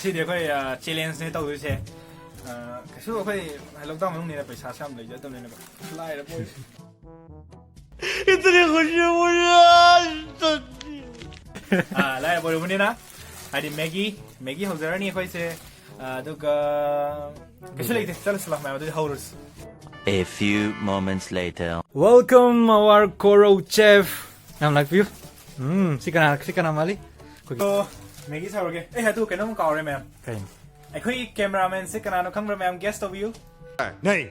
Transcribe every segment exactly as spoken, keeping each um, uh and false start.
ꯁꯤꯗꯤ ꯑꯩꯈꯣꯏ ꯆꯦꯂꯦꯟꯖꯅꯦ ꯇꯧꯗꯣꯏꯁꯦ꯫ ꯑ, ꯀꯩꯁꯨ ꯑꯩꯈꯣꯏ ꯂꯣꯛꯗꯥꯎꯟ ꯃꯅꯨꯡꯅꯤꯅ ꯄꯩꯁꯥꯁꯨ ꯌꯥꯝ ꯂꯩꯖꯗꯕꯅꯤꯅꯀꯣ, ꯂꯥꯏꯔꯕ ꯑꯣꯏꯔꯦ꯫ ꯑ, ꯂꯥꯏꯔꯕ ꯑꯣꯏꯔꯕꯅꯤꯅ ꯍꯥꯏꯗꯤ ꯃꯦꯒꯤ ꯃꯦꯒꯤ ꯍꯧꯖꯔꯅꯤ ꯑꯩꯈꯣꯏꯁꯦ꯫ ꯑ, ꯑꯗꯨꯒ ꯀꯩꯁꯨ ꯂꯩꯇꯦ, ꯆꯠꯂꯁꯤ ꯂꯥꯛ ꯃꯌꯥꯝ ꯑꯗꯨꯗꯤ ꯍꯧꯔꯁꯤ꯫ A few moments later. Welcome our Koro chef. ꯌꯥꯝ ꯂꯥꯛꯄꯤꯌꯨ꯫ ꯎꯝ, ꯁꯤ ꯀꯅꯥ, ꯁꯤ ꯀꯅꯥ ꯃꯥꯜꯂꯤ? ꯑꯩꯈꯣꯏꯒꯤ ꯑꯣ, ꯃꯦꯒꯤ ꯁꯥꯎꯔꯒꯦ꯫ ꯑꯦ, ꯑꯗꯨ ꯀꯩꯅꯣꯝ ꯀꯥꯎꯔꯦ, ꯃꯌꯥꯝ꯫ ꯀꯩꯅꯣ? ꯑꯩꯈꯣꯏꯒꯤ ꯀꯦꯃꯦꯔꯥꯃꯦꯟꯁꯦ ꯀꯅꯥꯅꯣ ꯈꯪꯕ꯭ꯔꯥ, ꯃꯌꯥꯝ? ꯒꯦꯁ ꯇꯧꯕꯤꯌꯨ꯫ ꯅꯩ!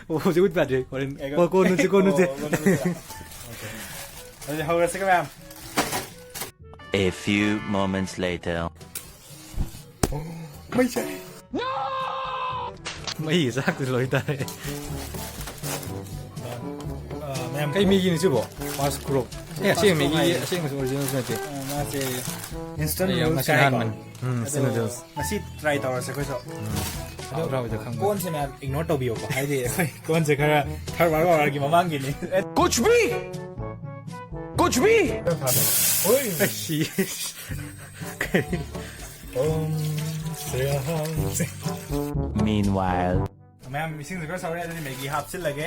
ꯑꯣ, ꯍꯧꯖꯤꯛ ꯎꯠꯄ ꯌꯥꯗ꯭ꯔꯤ꯫ ꯍꯣꯔꯦꯟ ꯉꯥꯏꯈꯣ꯫ ꯀꯣ-, ꯀꯣꯟꯅꯁꯤ, ꯀꯣꯟꯅꯁꯤ꯫ ꯑꯣ, ꯀꯣꯟꯅꯁꯤ꯫ ꯑꯣꯀꯦ꯫ ꯑꯗꯨꯗꯤ ꯍꯧꯔꯁꯤꯀꯣ, ꯃꯌꯥꯝ꯫ A few moments later. ꯃꯩ ꯆꯥꯛꯑꯦ꯫ ꯃꯩꯒꯤ ꯆꯥꯛꯇꯤ ꯂꯣꯏ ꯇꯥꯔꯦ꯫ ꯑ, ꯃꯌꯥꯝ ꯀꯩ ꯃꯦꯒꯤꯅꯣ ꯁꯤꯕꯣ? ꯃꯥꯁ ꯀ꯭ꯔꯣꯞ꯫ ꯑꯦ, ꯑꯁꯦꯡꯕ ꯃꯥꯁ ꯀ꯭ꯔꯣꯞ ꯃꯦꯒꯤ, ꯍꯥꯏꯌꯦ꯫ ꯑꯁꯦꯡꯕꯁꯨ ꯑꯣꯔꯤꯖꯤꯅꯦꯜꯁꯨ ꯅꯠꯇꯦ꯫ ꯑ, ꯃꯥꯁꯦ instant ꯑꯩ ꯌꯥꯝ noodles ꯉꯁꯤ ꯀꯥꯏꯀꯣ꯫ ꯑꯍꯥꯟꯕꯅꯤ꯫ ꯎꯝ, instant ꯑꯗꯣ noodles꯫ ꯉꯁꯤ try ꯇꯧꯔꯁꯦ ꯑꯩꯈꯣꯏꯁꯨ꯫ ꯎꯝ, ꯑꯗꯣ ꯍꯥꯎꯕ꯭ꯔꯥ ꯍꯥꯎꯕ꯭ꯔꯥ ꯈꯪꯗꯦ꯫ ꯀꯣꯟꯁꯦ ꯃꯌꯥꯝ ignore ꯇꯧꯕꯤꯌꯣꯀꯣ꯫ ꯍꯥꯏꯗꯤ ꯑꯩꯈꯣꯏ ꯀꯣꯟꯁꯦ ꯈꯔ ꯊꯔꯕꯥꯔ ꯋꯥꯔꯒꯤ ꯃꯃꯥꯡꯒꯤꯅꯤ꯫ ꯀꯨꯆ ꯚꯤ! ꯀꯨꯆ ꯚꯤ! ꯑꯩ ꯁꯤ-, ꯀꯩ? ꯑꯣꯝ ꯁ꯭ꯔꯤ ꯑꯍꯝ ꯁ꯭ꯔꯤ꯫ Meanwhile. ꯃꯌꯥꯝ ꯏꯁꯤꯡꯁꯨ ꯈꯔ ꯁꯧꯔꯦ, ꯑꯗꯨꯗꯤ ꯃꯦꯒꯤ ꯍꯥꯞꯆꯤꯜꯂꯒꯦ꯫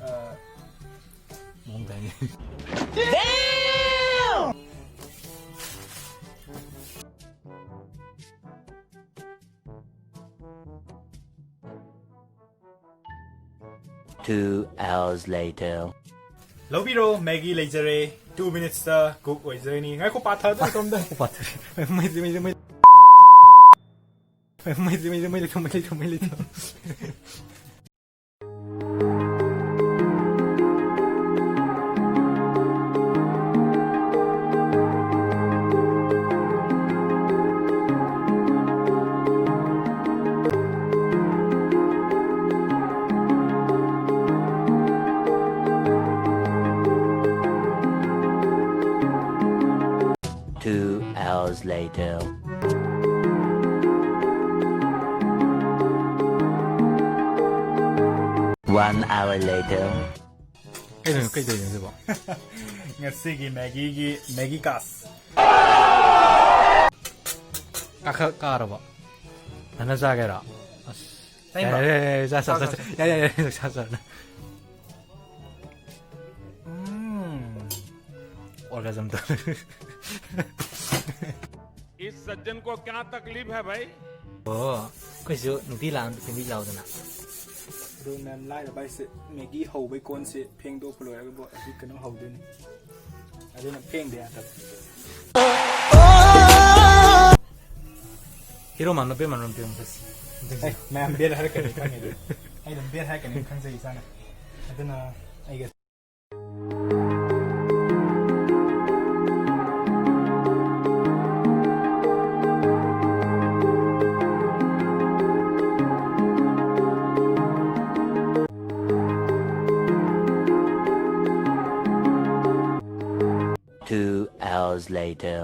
ꯑ, ꯃꯑꯣꯡ ꯇꯥꯏꯅꯦ꯫ Two hours later. ꯂꯧꯕꯤꯔꯣ, ꯃꯦꯒꯤ ꯂꯩꯖꯔꯦ꯫ Two minutesꯇ cook ꯑꯣꯏꯖꯔꯅꯤ꯫ ꯉꯥꯏꯈꯣ, ꯄꯥꯊꯗꯣ ꯁꯣꯝꯗ꯫ ꯄꯥꯊꯔꯦ꯫ ꯃꯩ, ꯃꯩ, ꯃꯩ, ꯃꯩ꯫ ꯃꯩ, ꯃꯩ, ꯃꯩ, ꯃꯩ ꯂꯩꯊꯧ, ꯃꯩ ꯂꯩꯊꯧ, ꯃꯩ ꯂꯩꯊꯧ꯫ Two hours later. One hour later. ꯀꯩꯗꯧꯔꯤꯅꯣ, ꯀꯩꯗꯧꯔꯤꯅꯣ ꯁꯤꯕꯣ? ꯉꯁꯤꯒꯤ ꯃꯦꯒꯤꯒꯤ ꯃꯦꯒꯤ ꯀꯥꯁ꯫ ꯀꯥꯈꯠ ꯀꯥꯔꯕꯣ? ꯅꯪꯅ ꯆꯥꯒꯦꯔꯣ? ꯑꯁ꯫ ꯆꯥꯅꯤꯡꯕ꯭ꯔꯣ? ꯌꯥꯔꯦ, ꯌꯥꯔꯦ, ꯌꯥꯔꯦ, ꯆꯥ, ꯆꯥ, ꯆꯥ, ꯆꯥ, ꯆꯥ꯫ ꯌꯥꯔꯦ, ꯌꯥꯔꯦ, ꯆꯥ, ꯆꯥ꯫ ꯎꯝ꯫ Orgasm ꯇꯧꯔꯦ꯫ इस सज्जन को क्या तकलीफ है भाई? ꯑꯣ, ꯑꯩꯈꯣꯏꯁꯨ ꯅꯨꯄꯤ ꯂꯥꯛꯑꯝꯗ ꯁꯦꯝꯕꯤ ꯂꯥꯎꯗꯅ꯫ ꯑꯗꯣ ꯃꯌꯥꯝ ꯂꯥꯏꯔꯕ ꯍꯥꯏꯁꯦ ꯃꯦꯒꯤ ꯍꯧꯕꯩ ꯀꯣꯟꯁꯦ ꯐꯦꯡꯗꯣꯛꯄ ꯂꯣꯏꯔꯒ ꯕꯣ-, ꯑꯁꯤ ꯀꯩꯅꯣ ꯍꯧꯗꯣꯏꯅꯤ꯫ ꯑꯗꯨꯅ ꯐꯦꯡꯗ ꯌꯥꯗꯕ꯫ ꯍꯤꯔꯣ ꯃꯥꯟꯕ ꯕꯦꯠ ꯃꯥꯟꯕ ꯑꯃ ꯄꯤꯔꯝꯃꯨ, ꯁꯦꯁ꯫ ꯑꯦ, ꯃꯌꯥꯝ ꯕꯦꯠ ꯍꯥꯏꯔꯛꯀꯅꯤ ꯈꯪꯉꯦ ꯑꯗꯨ꯫ ꯑꯩ ꯑꯗꯨꯝ ꯕꯦꯠ ꯍꯥꯏꯔꯛꯀꯅꯤ ꯈꯪꯖꯩ ꯏꯁꯥꯅ꯫ ꯑꯗꯨꯅ ꯑꯩꯒ Two hours later.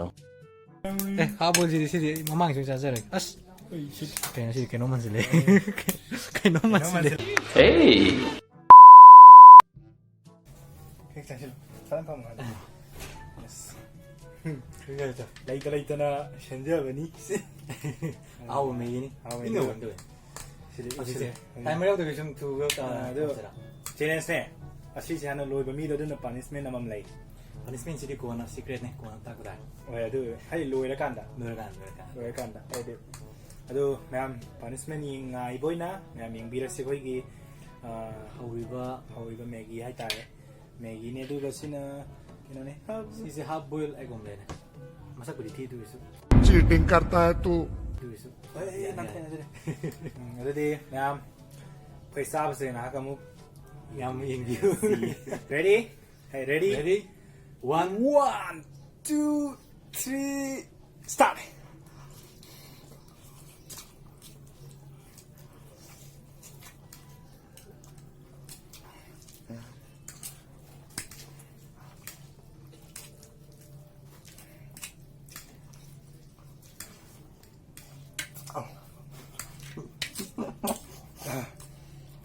ꯑꯦ, ꯍꯥꯞ ꯕꯣꯏꯜꯁꯤꯗꯤ ꯁꯤꯗꯤ ꯑꯩ ꯃꯃꯥꯡꯁꯨ ꯆꯥꯖꯔꯒꯦ꯫ ꯑꯁ! ꯑꯩ ꯁꯤ ꯀꯩꯅꯣ, ꯁꯤꯗꯤ ꯀꯩꯅꯣꯝ ꯃꯟꯁꯤꯜꯂꯦ꯫ ꯀꯩꯅꯣꯝ ꯃꯟꯁꯤꯜꯂꯦ꯫ ꯍꯦꯛ ꯆꯪꯁꯤꯜꯂꯨ꯫ ꯐꯖꯅ ꯐꯝꯃꯣ ꯍꯥꯏꯕ꯫ ꯌꯦꯁ꯫ ꯂꯩꯇ ꯂꯩꯇꯅ ꯁꯦꯝꯖꯕꯅꯤ꯫ ꯑꯍꯥꯎꯕ ꯃꯦꯒꯤꯅꯤ꯫ ꯑꯍꯥꯎꯕ ꯏꯪꯅ ꯃꯦꯒꯤ꯫ ꯍꯧꯒꯠꯀꯗꯧꯕꯅꯤ꯫ ꯁꯤꯗꯤ ꯍꯧꯖꯤꯛꯁꯦ ꯁꯤꯗꯤ꯫ ꯇꯥꯏꯃꯔ ꯌꯥꯎꯗꯕꯤ ꯁꯨꯝ ꯊꯨꯕ, ꯑ, ꯑꯗꯨ ꯇꯧꯁꯤꯔꯥ? ꯆꯦꯂꯦꯟꯖꯅꯦ꯫ ꯑꯁꯤꯁꯦ ꯍꯥꯟꯅ ꯂꯣꯏꯕ ꯃꯤꯗꯣ ꯑꯗꯨꯅ ꯄꯥꯅꯤꯁꯃꯦꯟ ꯑꯃꯃꯝ ꯂꯩ꯫ ꯄꯥꯅꯤꯁꯃꯦꯟꯁꯤꯗꯤ ꯀꯣꯟꯅ ꯁꯤꯀ꯭ꯔꯦꯠꯅꯦ, ꯀꯣꯟꯅ ꯇꯥꯛꯄ ꯇꯥꯔꯦ꯫ ꯍꯣꯏ, ꯑꯗꯨ ꯍꯥꯏꯗꯤ ꯂꯣꯏꯔꯀꯥꯟꯗ꯫ ꯂꯣꯏꯔꯀꯥꯟꯗ, ꯂꯣꯏꯔꯀꯥꯟꯗ꯫ ꯂꯣꯏꯔꯀꯥꯟꯗ꯫ ꯍꯥꯏꯗꯤ ꯑꯗꯨ ꯃꯌꯥꯝ ꯄꯥꯅꯤꯁꯃꯦꯟ ꯉꯥꯏꯕ ꯑꯣꯏꯅ ꯃꯌꯥꯝ ꯌꯦꯡꯕꯤꯔꯁꯤ꯫ ꯑꯩꯈꯣꯏꯒꯤ, ꯑ, ꯍꯧꯔꯤꯕ ꯍꯧꯔꯤꯕ ꯃꯦꯒꯤ ꯍꯥꯏꯇꯥꯔꯦ꯫ ꯃꯦꯒꯤꯅꯦ, ꯑꯗꯨꯒ ꯁꯤꯅ ꯀꯩꯅꯣꯅꯦ꯫ ꯁꯤꯁꯦ half boil egg omelette ꯅꯦ꯫ ꯃꯁꯛꯄꯨꯗꯤ ꯊꯤ ꯑꯗꯨ ꯑꯣꯏꯔꯁꯨ꯫ चीटिंग करता है तू। ꯑꯗꯨ ꯑꯣꯏꯔꯁꯨ꯫ ꯍꯣꯏ, ꯍꯣꯏ, ꯌꯥꯅꯤ, ꯅꯪ ꯌꯥꯅꯤ꯫ ꯊꯦꯡꯅꯖꯔꯦ꯫ ꯎꯝ, ꯑꯗꯨꯗꯤ ꯃꯌꯥꯝ ꯑꯩꯈꯣꯏ ꯆꯥꯕꯁꯦ ꯉꯥꯏꯍꯥꯛ ꯑꯃꯨꯛ ꯌꯥꯝ ꯌꯦꯡꯕꯤꯌꯨ꯫ Ready? Hey, ready? Ready? One. One, two, three, start.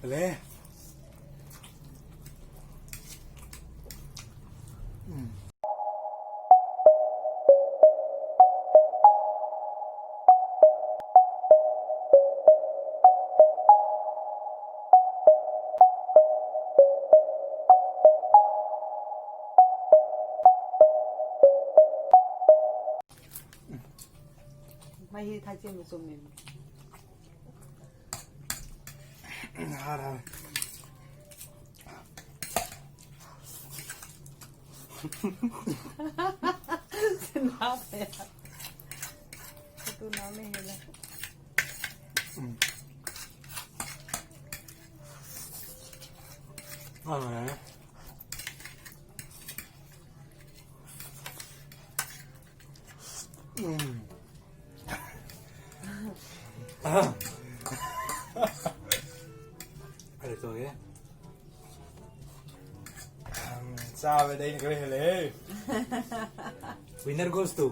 ꯇꯜꯂꯦ꯫ ꯎꯝ꯫ ꯑꯩ ꯊꯥꯏꯆꯦꯟꯕ ꯆꯨꯝꯃꯦꯕ꯫ ꯍꯥꯔ ꯍꯥꯔ꯫ ꯁꯤꯟ ꯍꯥꯞꯄꯦ꯫ ꯐꯣꯇꯣ ꯅꯝꯃꯦ ꯍꯦꯟꯅ꯫ ꯎꯝ꯫ ꯆꯥꯕꯗ ꯑꯩꯅ ꯈꯔ ꯍꯦꯜꯂꯦꯍꯦ꯫ Winner goes to.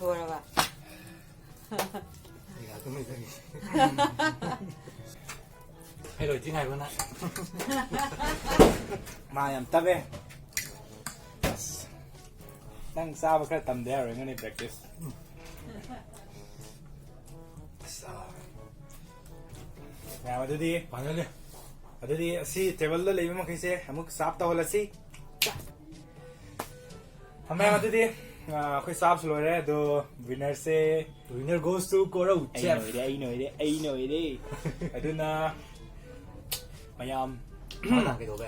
ꯂꯣꯏꯔꯕ? ꯑꯩ ꯂꯣꯏꯗ꯭ꯔꯤ ꯉꯥꯏꯈꯣ ꯅꯪ꯫ ꯃꯥ ꯌꯥꯝ ꯇꯞꯄꯦ꯫ ꯑꯁ, ꯅꯪ ꯆꯥꯕ ꯈꯔ ꯇꯝꯗ ꯌꯥꯔꯣꯏ, ꯅꯪꯅꯦ practice꯫ ꯑꯁ, ꯑꯥ꯫ ꯃꯌꯥꯝ ꯑꯗꯨꯗꯤ, finally꯫ ꯑꯗꯨꯗꯤ ꯑꯁꯤ ꯇꯦꯕꯜꯗ ꯂꯩꯕ ꯃꯈꯩꯁꯦ ꯑꯃꯨꯛ serve ꯇꯧꯍꯜꯂꯁꯤ꯫ ꯃꯌꯥꯝ ꯑꯗꯨꯗꯤ, ꯑꯥ, ꯑꯩꯈꯣꯏ serve ꯁꯨ ꯂꯣꯏꯔꯦ, ꯑꯗꯣ winner say winner goes to ꯀꯣꯔꯧ ꯑꯩꯅ chef꯫ ꯑꯣꯏꯔꯦ, ꯑꯩꯅ ꯑꯣꯏꯔꯦ, ꯑꯩꯅ ꯑꯣꯏꯔꯦ꯫ ꯑꯗꯨꯅ ꯃꯌꯥꯝ ꯃꯈꯥ ꯀꯩꯗꯧꯒꯦ?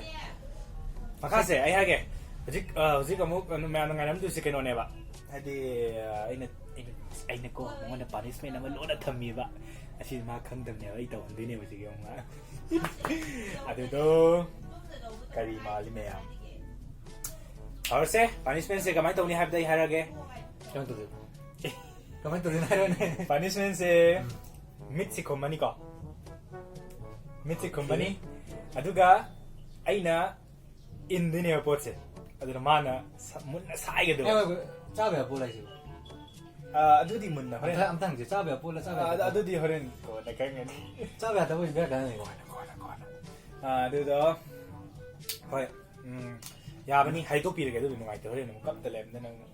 ꯃꯈꯥꯁꯦ ꯑꯩ ꯍꯥꯏꯒꯦ꯫ ꯍꯧꯖꯤꯛ, ꯑꯥ, ꯍꯧꯖꯤꯛ ꯑꯃꯨꯛ ꯃꯌꯥꯝꯅ ꯉꯥꯏꯔꯝꯗꯣꯏꯁꯦ ꯀꯩꯅꯣꯅꯦꯕ꯫ ꯍꯥꯏꯗꯤ, ꯑꯥ, ꯑꯩꯅ, ꯑꯩꯅ, ꯑꯩꯅꯀꯣ ꯃꯉꯣꯟꯗ punishment ꯑꯃ ꯂꯣꯟꯅ ꯊꯝꯃꯤꯕ꯫ ꯑꯁꯤ ꯃꯥ ꯈꯪꯗꯕꯅꯦꯕ, ꯑꯩ ꯇꯧꯍꯟꯗꯣꯏꯅꯦꯕ ꯍꯧꯖꯤꯛ ꯑꯃꯨꯛ꯫ ꯑꯗꯨꯗꯣ ꯀꯔꯤ ꯃꯥꯜꯂꯤ ꯃꯌꯥꯝ? ꯍꯧꯔꯁꯦ, punishment ꯁꯦ ꯀꯃꯥꯏꯅ ꯇꯧꯅꯤ ꯍꯥꯏꯕꯗ ꯑꯩ ꯍꯥꯏꯔꯛꯑꯒꯦ꯫ ꯀꯃꯥꯏꯅ ꯇꯧꯗꯣꯏꯕ? ꯀꯃꯥꯏꯅ ꯇꯧꯗꯣꯏꯅꯣ ꯍꯥꯏꯔꯣꯅꯦ꯫ Punishment ꯁꯦ ꯎꯝ꯫ ꯃꯤꯠꯁꯦ ꯈꯨꯝꯃꯅꯤꯀꯣ꯫ ꯃꯤꯠꯁꯦ ꯈꯨꯝꯃꯅꯤ꯫ ꯑꯗꯨꯒ ꯑꯩꯅ ꯏꯟꯗꯣꯏꯅꯦꯕ ꯄꯣꯠꯁꯦ꯫ ꯑꯗꯨꯅ ꯃꯥꯅ ꯁ-, ꯃꯨꯟꯅ ꯁꯥꯏꯒꯗꯕ꯫ ꯑꯦ, ꯍꯣꯏ, ꯍꯣꯏ꯫ ꯆꯥꯕ ꯌꯥꯕ ꯄꯣꯠ ꯍꯥꯏꯁꯤꯕꯨ? ꯑꯥ, ꯑꯗꯨꯗꯤ ꯃꯨꯟꯅ ꯍꯣꯔꯦꯟ꯫ ꯑꯝꯇ, ꯑꯝꯇ ꯍꯪꯁꯦ꯫ ꯆꯥꯕ ꯌꯥꯕ ꯄꯣꯠꯂ ꯆꯥꯕ ꯑꯥ, ꯑꯗꯨ, ꯌꯥꯗꯕ? ꯑꯗꯨꯗꯤ ꯍꯣꯔꯦꯟ ꯀꯣꯟꯅ ꯈꯪꯒꯅꯤ꯫ ꯆꯥꯕ ꯌꯥꯗꯕ ꯑꯣꯏꯕ ꯌꯥꯗꯅꯤꯀꯣ꯫ ꯀꯣꯟꯅ, ꯀꯣꯟꯅ, ꯀꯣꯟꯅ꯫ ꯑꯥ, ꯑꯗꯨꯗꯣ, ꯍꯣꯏ, ꯎꯝ, ꯌꯥꯕꯅꯤ, ꯍꯥꯏꯗꯣꯛꯄꯤꯔꯒꯦ, ꯑꯗꯨꯗꯤ ꯅꯨꯡꯉꯥꯏꯇꯦ, ꯍꯣꯔꯦꯟ ꯑꯃꯨꯛ ꯀꯞꯇ ꯂꯩꯔꯝꯗꯅ ꯑꯃꯨꯛ꯫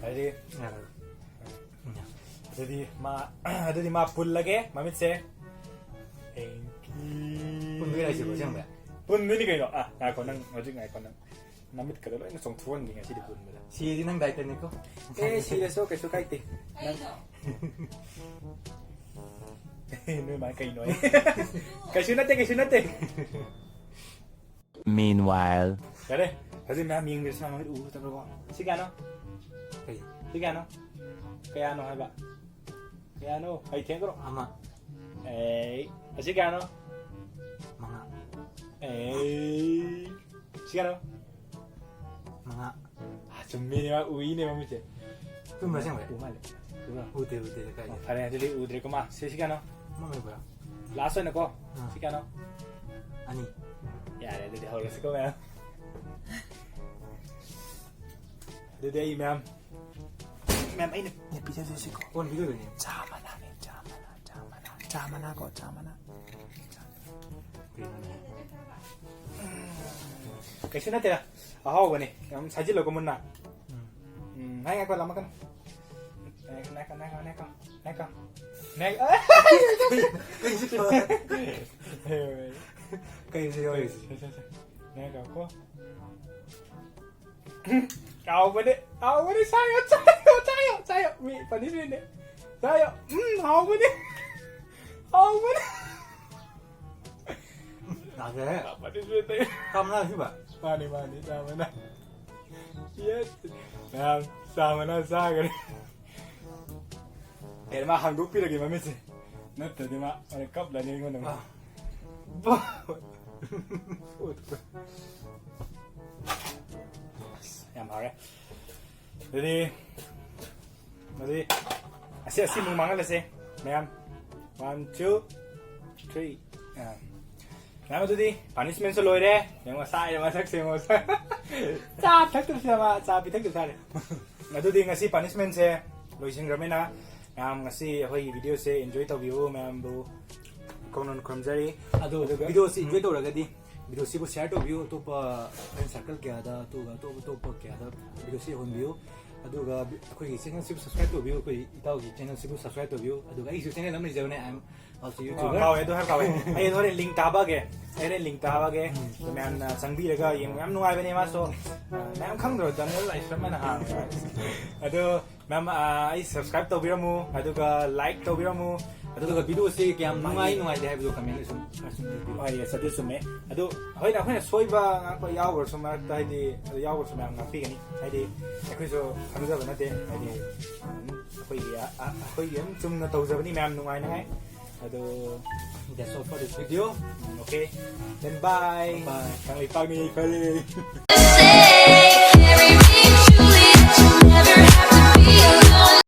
ꯍꯥꯏꯗꯤ, ꯑꯗꯨꯗꯤ ꯃꯥ, ꯑꯗꯨꯗꯤ ꯃꯥ ꯄꯨꯜꯂꯒꯦ, ꯃꯃꯤꯠꯁꯦ꯫ ꯄꯨꯟꯕꯒꯤ ꯂꯥꯏꯁꯤꯕꯣ ꯑꯁꯦꯡꯕ? ꯄꯨꯟꯗꯣꯏꯅꯤ ꯀꯩꯅꯣ꯫ ꯑꯥ, ꯉꯥꯏꯈꯣ, ꯅꯪ ꯍꯧꯖꯤꯛ ꯉꯥꯏꯈꯣ, ꯅꯪ ꯅꯃꯤꯠꯀꯗꯣ ꯂꯣꯏꯅ ꯆꯣꯡꯊꯣꯛꯍꯟꯒꯦ ꯉꯁꯤꯗꯤ ꯄꯨꯟꯕꯗ꯫ ꯁꯤꯗꯤ ꯅꯪ ꯗꯥꯏꯇꯅꯤꯀꯣ꯫ ꯑꯦ, ꯁꯤꯔꯁꯨ ꯀꯩꯁꯨ ꯀꯥꯏꯗꯦ꯫ ꯅꯪ ꯅꯣꯏ ꯃꯥ ꯀꯩꯅꯣ? ꯀꯩꯁꯨ ꯅꯠꯇꯦ, ꯀꯩꯁꯨ ꯅꯠꯇꯦ꯫ Meanwhile. ꯌꯥꯔꯦ, ꯍꯧꯖꯤꯛ ꯃꯌꯥꯝ ꯌꯦꯡꯕꯤꯔꯁꯤ, ꯃꯃꯤꯠ ꯎꯗꯕ꯭ꯔꯣ? ꯁꯤ ꯀꯌꯥꯅꯣ? ꯀꯩ? ꯁꯤ ꯀꯌꯥꯅꯣ? ꯀꯌꯥꯅꯣ ꯍꯥꯏꯕ? ꯀꯌꯥꯅꯣ? ꯑꯩ ꯊꯦꯡꯈ꯭ꯔꯣ? ꯑꯃ꯫ ꯑꯦ, ꯑꯁꯤ ꯀꯌꯥꯅꯣ? ꯃꯉꯥ꯫ ꯑꯦ, ꯁꯤ ꯀꯌꯥꯅꯣ? ꯃꯉꯥ꯫ ꯑꯥ, ꯆꯨꯝꯃꯤꯅꯦ, ꯃꯥ ꯎꯏꯅꯦ ꯃꯃꯤꯠꯁꯦ꯫ ꯆꯨꯝꯕ꯭ꯔꯥ ꯑꯁꯦꯡꯕꯩ? ꯎ ꯃꯥꯜꯂꯦ꯫ ꯎꯕ꯭ꯔꯥ? ꯎꯗꯦ, ꯎꯗꯦ, ꯀꯥꯏꯗꯦ꯫ ꯑꯣ, ꯐꯔꯦ, ꯑꯗꯨꯗꯤ ꯎꯗ꯭ꯔꯦꯀꯣ ꯃꯥ꯫ ꯁꯤ, ꯁꯤ ꯀꯌꯥꯅꯣ? ꯑꯃ ꯑꯣꯏꯕ꯭ꯔꯥ? ꯂꯥꯁ ꯑꯣꯏꯅꯀꯣ꯫ ꯑꯥ꯫ ꯁꯤ ꯀꯌꯥꯅꯣ? ꯑꯅꯤ꯫ ꯌꯥꯔꯦ, ꯑꯗꯨꯗꯤ ꯍꯧꯔꯁꯤꯀꯣ ꯃꯌꯥꯝ꯫ ꯑꯗꯨꯗꯤ ꯑꯩ ꯃꯌꯥꯝ, ꯃꯌꯥꯝ ꯑꯩꯅ ꯄꯤꯖꯗꯣꯏꯁꯤꯀꯣ꯫ ꯀꯣꯟ ꯄꯤꯖꯗꯣꯏꯅꯦ꯫ ꯆꯥ ꯃꯅꯥꯅꯦ, ꯆꯥ ꯃꯅꯥ, ꯆꯥ ꯃꯅꯥ, ꯆꯥ ꯃꯅꯥ ꯀꯣ, ꯆꯥ ꯃꯅꯥ꯫ ꯀꯩꯅꯣꯅꯦ? ꯀꯩꯁꯨ ꯅꯠꯇꯦꯗ, ꯑꯍꯥꯎꯕꯅꯦ꯫ ꯌꯥꯝ ꯁꯥꯖꯤꯜꯂꯣꯀꯣ ꯃꯨꯟꯅ꯫ ꯎꯝ꯫ ꯎꯝ, ꯉꯥꯏ, ꯉꯥꯏꯈꯣ, ꯂꯥꯝꯃꯛꯀꯅꯨ꯫ ꯉꯥꯏꯈꯣ, ꯉꯥꯏꯈꯣ, ꯉꯥꯏꯈꯣ, ꯉꯥꯏꯈꯣ, ꯉꯥꯏꯈꯣ꯫ ꯉꯥꯏ-, ꯀꯩꯁꯨ ꯇꯧꯔꯣꯏ꯫ ꯀꯩꯁꯨ ꯌꯥꯎꯔꯤꯁꯤ? ꯁꯦ, ꯁꯦ, ꯁꯦ꯫ ꯉꯥꯏꯈꯣꯀꯣ꯫ ꯍꯥꯎꯕꯅꯦ, ꯍꯥꯎꯕꯅꯦ, ꯆꯥꯌꯣ, ꯆꯥꯌꯣ, ꯆꯥꯌꯣ, ꯆꯥꯌꯣ꯫ ꯃꯤ ꯄꯅꯤꯁꯃꯦꯟꯅꯦ꯫ ꯆꯥꯌꯣ꯫ ꯎꯝ, ꯍꯥꯎꯕꯅꯦ꯫ ꯍꯥꯎꯕꯅꯦ꯫ ꯂꯥꯛꯑꯦ꯫ ꯄꯅꯤꯁꯃꯦꯟꯅꯦ꯫ ꯆꯥꯃꯅꯥ ꯁꯤꯕ? ꯃꯥꯅꯦ, ꯃꯥꯅꯦ, ꯆꯥꯃꯅꯥ꯫ ꯌꯦꯁ꯫ ꯃꯌꯥꯝ ꯆꯥꯃꯅꯥ ꯆꯥꯈ꯭ꯔꯦ꯫ ꯑꯦ, ꯃꯥ ꯍꯥꯡꯗꯣꯛꯄꯤꯔꯒꯦ ꯃꯃꯤꯠꯁꯦ꯫ ꯅꯠꯇ꯭ꯔꯗꯤ ꯃꯥ ꯍꯣꯔꯦꯟ ꯀꯞꯂꯅꯤ ꯑꯩꯉꯣꯟꯗ ꯑꯃꯨꯛ꯫ ꯑꯥ꯫ ꯕꯥ-, ꯑꯁ, ꯌꯥꯝ ꯍꯥꯎꯔꯦ꯫ ꯑꯗꯨꯗꯤ, ꯑꯗꯨꯗꯤ ꯑꯁꯤ, ꯑꯁꯤꯃꯨꯛ ꯃꯥꯡꯍꯜꯂꯁꯦ ꯃꯌꯥꯝ꯫ One, two, three꯫ ꯑꯥ꯫ ꯃꯌꯥꯝ, ꯑꯗꯨꯗꯤ ꯄꯅꯤꯁꯃꯦꯟꯁꯨ ꯂꯣꯏꯔꯦ꯫ ꯌꯦꯡꯉꯣ, ꯁꯥꯏ ꯃꯁꯛꯁꯦ ꯌꯦꯡꯉꯣ꯫ ꯆꯥ ꯊꯛꯇꯕꯁꯦ ꯃꯥ ꯆꯥ ꯄꯤꯊꯛꯇ ꯁꯥꯔꯦ꯫ ꯑꯗꯨꯗꯤ ꯉꯁꯤ ꯄꯅꯤꯁꯃꯦꯟꯁꯦ ꯂꯣꯏꯁꯤꯟꯈ꯭ꯔꯕꯅꯤꯅ, ꯃꯌꯥꯝ ꯉꯁꯤ ꯑꯩꯈꯣꯏꯒꯤ ꯚꯤꯗꯤꯑꯣꯁꯦ ꯏꯟꯖꯣꯏ ꯇꯧꯕꯤꯌꯨ ꯃꯌꯥꯝꯕꯨ ꯀꯧꯅ ꯈꯨꯔꯨꯝꯖꯔꯤ꯫ ꯑꯗꯣ ꯑꯗꯨꯒ ꯚꯤꯗꯤꯑꯣꯁꯤ ꯏꯟꯖꯣꯏ ꯇꯧꯔꯒꯗꯤ ꯚꯤꯗꯤꯑꯣꯁꯤꯕꯨ ꯁꯤꯌꯔ ꯇꯧꯕꯤꯌꯨ, ꯑꯇꯣꯞꯄ ꯐ꯭ꯔꯦꯟ ꯁꯥꯔꯀꯜ ꯀꯌꯥꯗ, ꯑꯗꯨꯒ ꯑꯇꯣꯞ ꯑꯇꯣꯞꯄ ꯀꯌꯥꯗ ꯚꯤꯗꯤꯑꯣꯁꯤ ꯌꯧꯍꯟꯕꯤꯌꯨ꯫ ꯑꯗꯨꯒ ꯑꯩꯈꯣꯏꯒꯤ ꯆꯦꯅꯦꯜꯁꯤꯕꯨ ꯁꯕꯁꯀ꯭ꯔꯥꯏꯕ ꯇꯧꯕꯤꯌꯨ, ꯑꯩꯈꯣꯏ ꯏꯇꯥꯎꯒꯤ ꯆꯦꯅꯦꯜꯁꯤꯕꯨ ꯁꯕꯁꯀ꯭ꯔꯥꯏꯕ ꯇꯧꯕꯤꯌꯨ꯫ ꯑꯗꯨꯒ ꯑꯩꯒꯤꯁꯨ ꯆꯦꯅꯦꯜ ꯑꯃ ꯂꯩꯖꯕꯅꯦ, I am also YouTuber꯫ ꯀꯥꯎꯋꯦ, ꯑꯗꯨ ꯍꯥꯏꯕ ꯀꯥꯎꯋꯦ꯫ ꯑꯩ ꯑꯗꯨ ꯍꯣꯔꯦꯟ ꯂꯤꯡ ꯊꯥꯕꯒꯦ, ꯑꯩ ꯍꯣꯔꯦꯟ ꯂꯤꯡ ꯊꯥꯕꯒꯦ꯫ ꯑꯗꯨ ꯃꯌꯥꯝꯅ ꯆꯪꯕꯤꯔꯒ ꯌꯦꯡꯕ ꯌꯥꯝ ꯅꯨꯡꯉꯥꯏꯕꯅꯦ꯫ ꯃꯥꯁꯨ ꯑ, ꯃꯌꯥꯝ ꯈꯪꯗ꯭ꯔꯣ, ꯗꯥꯅꯤꯌꯦꯜ ꯂꯥꯏꯁ꯭ꯔꯝ ꯍꯥꯏꯅ ꯍꯥꯡꯕ꯫ ꯑꯗꯣ ꯃꯌꯥꯝ, ꯑ, ꯑꯩ ꯁꯕꯁꯀ꯭ꯔꯥꯏꯕ ꯇꯧꯕꯤꯔꯝꯃꯨ, ꯑꯗꯨꯒ ꯂꯥꯏꯛ ꯇꯧꯕꯤꯔꯝꯃꯨ꯫ ꯑꯗꯨꯒ ꯚꯤꯗꯤꯑꯣꯁꯤ ꯀꯌꯥꯝ ꯅꯨꯡꯉꯥꯏ ꯅꯨꯡꯉꯥꯏꯇꯦ ꯍꯥꯏꯕꯗꯣ ꯀꯃꯦꯟꯗ ꯁꯨꯝ ꯁꯨꯝ ꯍꯥꯏꯕꯤꯌꯨ꯫ ꯍꯣꯏ, yes, ꯑꯗꯨ ꯆꯨꯝꯃꯦ꯫ ꯑꯗꯨ ꯍꯣꯏꯅꯦ, ꯑꯩꯈꯣꯏꯅ ꯁꯣꯏꯕ ꯉꯥꯛꯄ ꯌꯥꯎꯈ꯭ꯔꯁꯨ ꯃꯔꯛꯇ, ꯍꯥꯏꯗꯤ ꯑꯗꯨ ꯌꯥꯎꯈ꯭ꯔꯁꯨ ꯃꯌꯥꯝ ꯉꯥꯛꯄꯤꯒꯅꯤ꯫ ꯍꯥꯏꯗꯤ ꯑꯩꯈꯣꯏꯁꯨ ꯈꯪꯖꯕ ꯅꯠꯇꯦ, ꯍꯥꯏꯗꯤ ꯑꯗꯨꯝ ꯑꯩꯈꯣꯏꯒꯤ ꯑ- ꯑ- ꯑꯩꯈꯣꯏꯒꯤ ꯑꯗꯨꯝ ꯆꯨꯝꯅ ꯇꯧꯖꯕꯅꯤ, ꯃꯌꯥꯝ ꯅꯨꯡꯉꯥꯏꯅꯉꯥꯏ꯫ ꯑꯗꯣ That's all for this video. okay, then bye. Bye. ꯀꯪꯂꯩꯄꯥꯛꯅꯤ ꯐꯔꯦ꯫